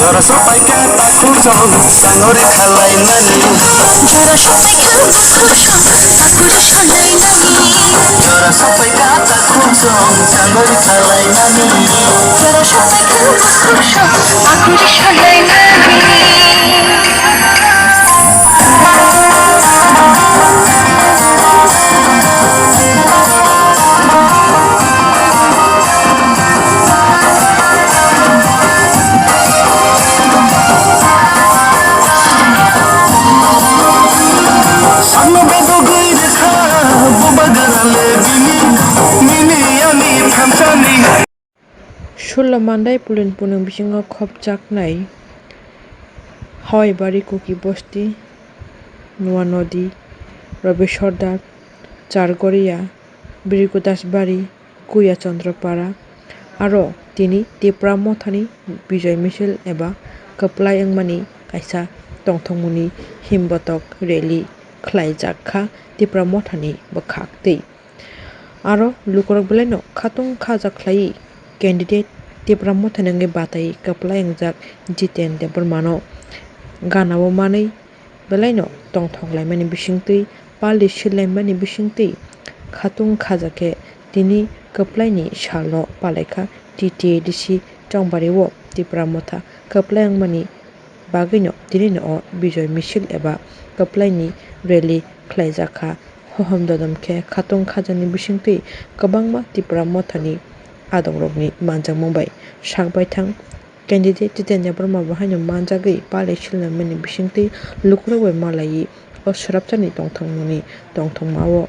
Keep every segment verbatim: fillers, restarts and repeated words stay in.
Jora sopaikha takhuk song sangori khalaimani. Jora sopaikha takhuk song sangori khalaimani. Jora sopaikha takhuk song sangori khalaimani. Jora sopaikha takhuk song sangori khalaimani. Sakno bedogwi rwkha bubagra le bini, nini ani thansani. Sullo Mandai Pulin Punung bisingo khopjaknai Hawai Bari Kuki Bosti, Noa Nodi, Rabi Sordar, Chargoria, Birgudas Bari, Kuya Chandra Para, aro tini Tipra Mothani Bijoy Misil eba kwplai wngmani kaisa tongthokmungni himbotok rally khlaijak kha Tipra Mothani bwkhaktwi. Aro lukurok belaino khatung khaja khlaiwi candidate Tipra Mothani wngwi batai kwplai wngjak Jiten Debbarmano ganao manwi belaino tongthok laimani bisingtwi, pali sil laimani bisingtwi khatung khaja khe tini kwplaini salno palaikha T T A D C chongbario Tipra Motha kwplai wngmani bagwino tinino o Bijoy Misil eba kwplaini rally khlaijak kha. Hohom dodom khe khatung khajani bisingtwi kwbangma Tipra Mothani adongrokni manjakmung bai sak baithang candidate Jiten Debbarma bo haino manjagwi pali sil laimani bisingtwi lukurok bai malaiwi o swrapsani tongthokmungni tongthokmao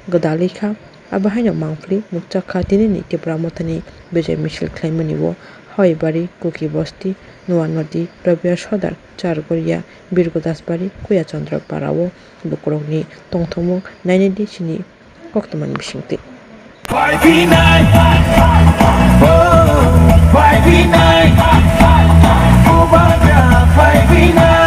gwdalwi kha. Abo haino mangpili nukjak kha tinini Tipra Mothani Bijoy Misil khlaimani o Hawai Bari, Kuki Bosti, Noa Nodi, Rabia Sordar, Chargoria, Birgudas Bari, Kuya Chandra Parao lukurokni tongthokmung nainai di chini koktwmani bisingtwi. Five V nine, oh, five V nine, Bubagra five V nine.